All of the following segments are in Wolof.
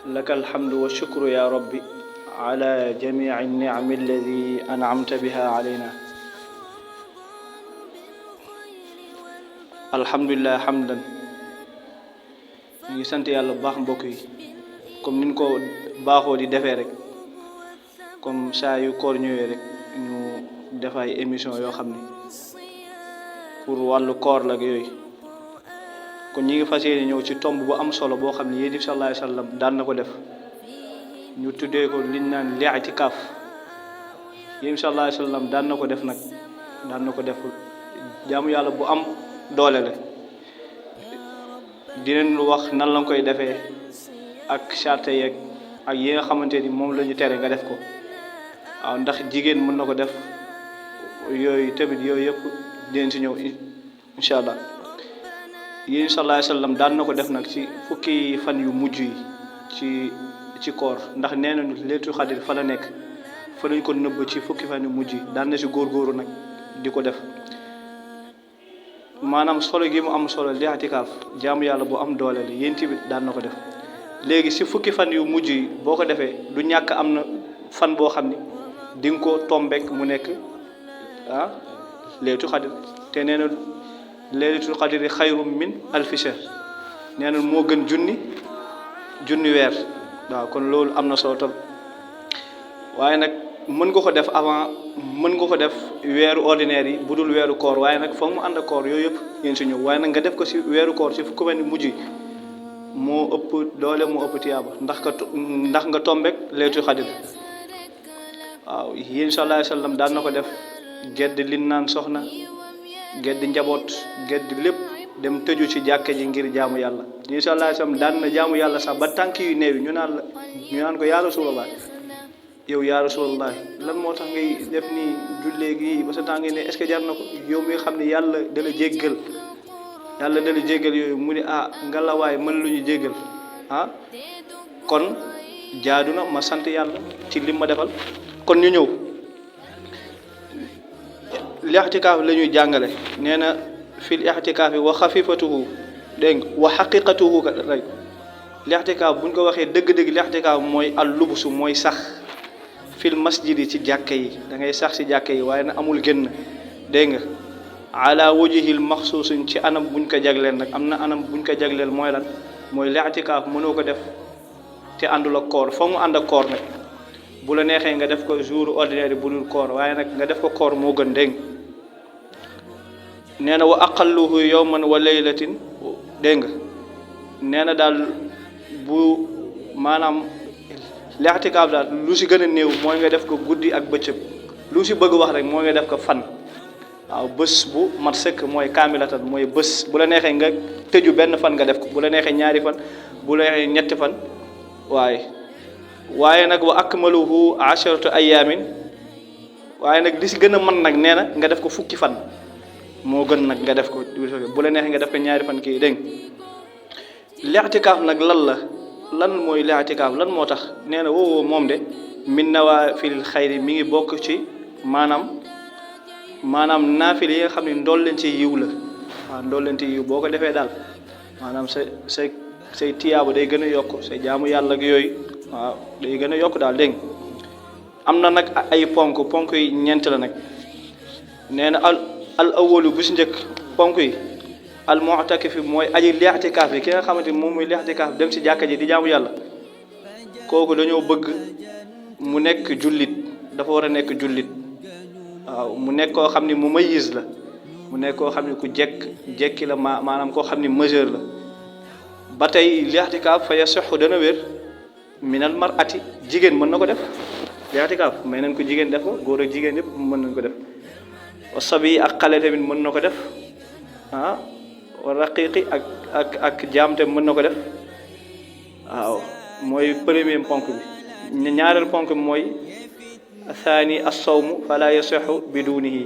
لك الحمد والشكر يا ربي على جميع النعم الذي أنعمت بها علينا. الحمد لله حمدا. ñu sant yàlla bu baax mbokk yi comme niñ ko baaxoo di defee rek comme saa yu koor ñëwee rek ñu def ay émission yoo xam ne pour wàllu koor la ak yooyu kon ñi ngi fas yéene ñëw ci tomb bu am solo boo xam ne yéen sallallahu alayhi wa sallam daan na ko def ñu tuddee ko liñ naan li'tikaaf yéen sallallahu alayhi wa sallam daan na ko def nag daan na ko def jaamu yàlla bu am doole la dinañ wax nan la koy defee ak charte yeeg ak yi nga xamante ni moom la ñu tere nga def ko waaw ndax jigéen mën na ko def yooyu tamit yooyu yëpp dinañ ci ñëw incha allah yéen sallallahu alayhi wa sallam daan na ko def nag ci fukki fan yu mujj yi ci koor ndax nee nañu leetu xadir fa la nekk fa lañ ko nëbb ci fukki fan yu mujj yi daan na ci góorgóoru nag di ko def maanaam solo gi mu am solo li'tikaaf jaamu yàlla bu am doole la yéen tamit daan na ko def léegi si fukki fan yu mujj yi boo ko defee du ñàkk am na fan boo xam ni di nga ko tombek mu nekk laylatul qadr te nee na laylatul qadri xayrum min alfi shahr nee na moo gën junni weer waaw kon loolu am na solo tam waaye nag mën nga ko def avant mën nga ko def weeru ordinaire yi bu dul weeru koor waaye nag foog mu ànd ak koor yooyu yëpp yéen si ñëw waaye nag nga def ko si weeru koor si fukki fan yu mujj moo ëpp doole moo ëpp tiyaaba ndax nga tombek laylatul qadr waaw yéen sallallahu alayhi wa sallam daan na ko def gedd lin naan soxna gedd njaboot gedd lépp dem tëju ci jàkka ji ngir jaamu yàlla yéen sallallahu alayhi wa sallam daan na jaamu yàlla sax ba tànk yu néew yi ñu naan ko yaa Rasulallah yow yaa Rasulallah lan moo tax ngay def nii jullee gi ba sa tànk ne est ce que jar na ko yow mi nga xam ne yàlla dala jéggal yooyu mu ne ngalawaay mën lu ñu jéggal kon jaadu na ma sant yàlla ci lim ma defal kon ñu ñëw li'tikaaf la ñuy jàngale nee na fil i'tikaaf wa xafifatuhu dégg nga wa xaqiqatuhu kat rek li'tikaaf buñ ko waxee dëgg-dëgg li'tikaaf mooy al lubsu mooy sax fil masjid yi ci jàkka yi da ngay sax ci jàkka yi waaye nag amul génn dégg nga ala wajhil maxsuusin ci anam buñ ko jagleel nag am na anam buñ ko jagleel mooy lan mooy li'tikaaf mënoo ko def te àndul ak koor foog mu ànd ak koor nag bu la neexee nga def ko jour ordinaire bu dul koor waaye nag nga def ko koor moo gën dégg nee na wa aqalluhu yawman wa laylatin dégg nga nee na daal bu maanaam li'tikaaf daal lu si gën a néew mooy nga def ko guddi ak bëccëg lu si bëgg wax rek mooy nga def ko fan waaw bés bu mat sëkk mooy kaamilatan mooy bés bu la neexee nga tëju benn fan nga def ko bu la neexee ñaari fan bu la neexee ñetti fan waaye nag wa akmaluhu 10 ayaamin waaye nag li si gën a mën nag nee na nga def ko fukki fan moo gën nag nga def ko bu la neexee nga def ko ñaari fan kii dégg li'tikaaf nag lan mooy li'tikaaf lan moo tax nee na woowoo moom de min nawaafilil xayri mi ngi bokk ci maanaam naafil yi nga xam ne ndool leen ci yiw la waaw ndool leen ci yiw boo ko defee daal maanaam say tiyaaba day gën a yokk say jaamu yàlla ak yooyu waaw day gën a yokk daal dégg am na nag ay ponk yi ñeent la nag nee na al awalu bu si njëkk ponk yi al mu'takif mooy aji li'tikaaf yi ki nga xamante ni moom muy li'tikaaf dem si jàkka ji di jaamu yàlla kooku dañoo bëgg mu nekk jullit dafa war a nekk jullit waaw mu nekk koo xam ni mu mayyiz la mu nekk koo xam ni ku jekki la maanaam koo xam ni majeur la ba tey li'tikaaf fa yasihhu dana wér minal mar'ati jigéen mën na ko def li'tikaaf may nañ ko jigéen def ko góor ak jigéen yëpp mën nañ ko def wa sabi ak xale tamit mën na ko def wa raqiqi ak jaam tamit mën na ko def waaw mooy premier ponk bi ñaareel ponk bi mooy thani as-sawmu fala yasihhu bidunihi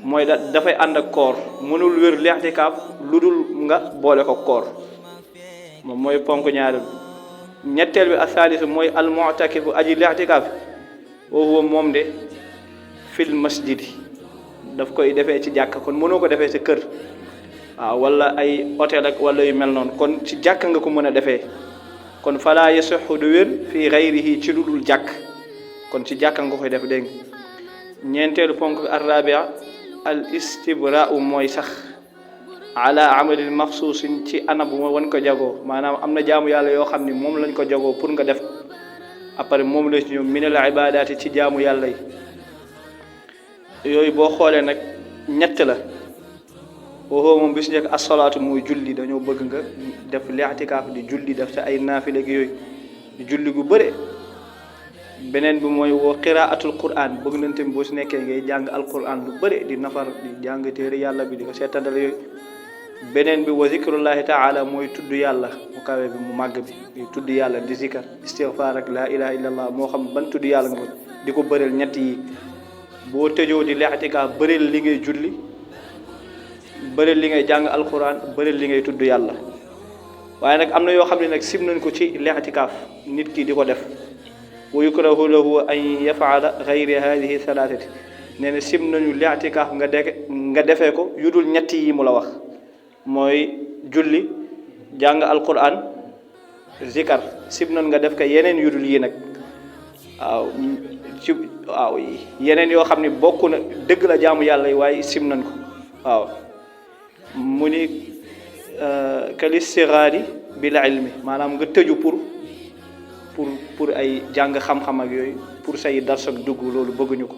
mooy dafay ànd ak koor mënul wér li'tikaaf lu dul nga boole ko koor moom mooy ponk ñaareel ñetteel bi as-salis mooy al-mu'takifu aji li'tikaaf wa huwa moom de fil masjidi daf koy defee ci jàkka kon mënoo ko defee ci kër wala ay hôtel ak wala yu mel noonu kon ci jàkka nga ko mën a defee kon fala yasixu du wér fii gayrihi ci lu dul jàkk kon ci jàkka nga koy def dégg ñeenteelu ponk arrabia al istibraau mooy sax ala amalin maxsuusin ci anam bu wan ko jagoo maanaam am na jaamu yàlla yoo xam ni moom lañ ko jagoo pour nga def après moom la ci ñoom minal ibadaati ci jaamu yàlla yi yooyu boo xoolee nag ñett la waxoo moom bis njëkk asalaatu mooy julli dañoo bëgg nga def li'tikaaf di julli def sa ay naafile gi yooyu di julli gu bëre beneen bi mooy woo qiraatul quran bëgg nañ tamit boo si nekkee ngay jàng alquran lu bëre di nafar di jàng téere yàlla bi di ko seetandal yooyu beneen bi wa zikrullahi taala mooy tudd yàlla mu kawe bi mu màgg bi di tudd yàlla di zikar istighfar ak la ilaha illallah moo xam ban tudd yàlla nga di ko bëreel ñett yi boo tëjoo di li'tikaaf bëreel li ngay julli bëreel li ngay jàng alquran bëreel li ngay tudd yàlla waaye nag am na yoo xam ne nag sim nañ ko ci li'tikaaf nit ki di ko def wa yukrahu lahu an yafaala gayri hadihi thalathati nee na sim nañu li'tikaaf nga defee ko yu dul ñett yi mu la wax mooy julli jàng alquran zikar sim nañ nga def ko yeneen yu dul yi nag waaw yeneen yoo xam ne bokk na dëgg la jaamu yàlla yi waaye sim nañ ko waaw mu ni kal istixaari bil ilmi maanaam nga tëju pour ay jàng xam-xam ak yooyu pour say dars ak dugg loolu bëgguñu ko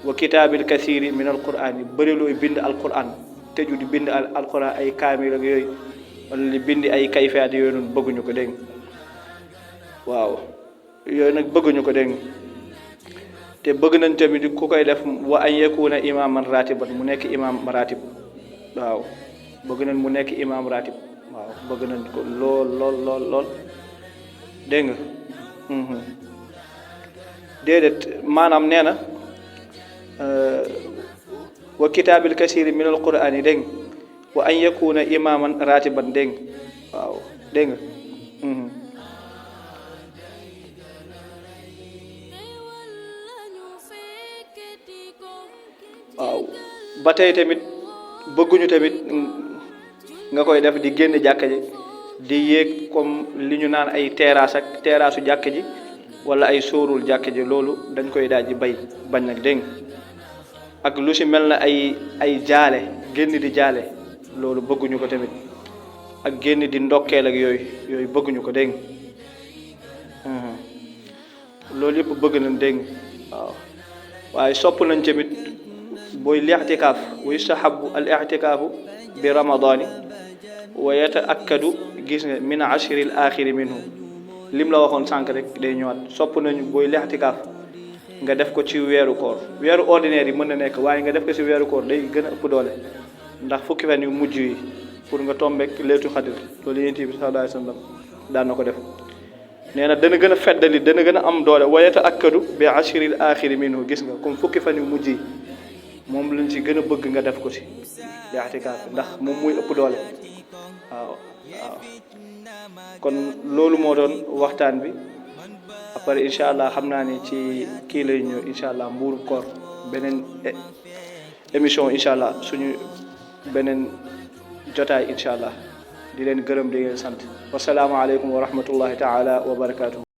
wa kitaabil kasiiri min alquran yi bëri looy bind alquran tëju di bind alquran ay kaamil ak yooyu wala li bind ay kayfiyaat yooyu noonu bëgguñu ko dégg waaw yooyu nag bëgguñu ko dégg te bëgg nañ tamit ku koy def wa an yakuna imaaman ratiban mu nekk imaam ratib waaw bëgg nañ mu nekk imaam ratib waaw bëgg nañ ko lool dégg nga déedéet maanaam nee na wa kitaabil kasiiri min alquraan yi dégg nga wa an yakuna imaaman ratiban dégg nga waaw dégg nga waaw ba tey tamit bëgguñu tamit nga koy def di génn jàkka ji di yéeg comme li ñu naan ay terrasse ak terrasse u jàkka ji wala ay sóorul jàkka ji loolu dañ koy daal di bañ nag dégg ak lu si mel na ay jaale génn di jaale loolu bëgguñu ko tamit ak génn di ndokkeel ak yooyu bëgguñu ko dégg loolu yëpp bëgg nañ dégg waaw waaye sopp nañ tamit booy li'tikaaf wa yustahabu al i'tikaafu bi ramadaani wa yata'akkadu gis nga min ashril axiri minhu lim la waxoon sànq rek day ñëwaat sopp nañu booy li'tikaaf nga def ko ci weeru koor weeru ordinaire yi mën na nekk waaye nga def ko ci weeru koor day gën a ëpp doole ndax fukki fan yu mujj yi pour nga tombeek leetu xadir loolu yonent bi sallallahu alayhi wa sallam daan na ko def nee na dana gën a feddali dana gën a am doole wa yata'akkadu bi ashril axiri minhu gis nga comme fukki fan yu mujj yi moom lañ ci gën a bëgg nga def ko ci i'tikaaf ndax moom muy ëpp doole waaw kon loolu moo doon waxtaan bi après incha allah xam naa ni ci kii lay ñëw incha allah mbuuru koor beneen émission incha allah suñu beneen jotaay incha allah di leen gërëm di leen sant wasalaamaaleykum wa rahmatullahi taala wa barakaatu.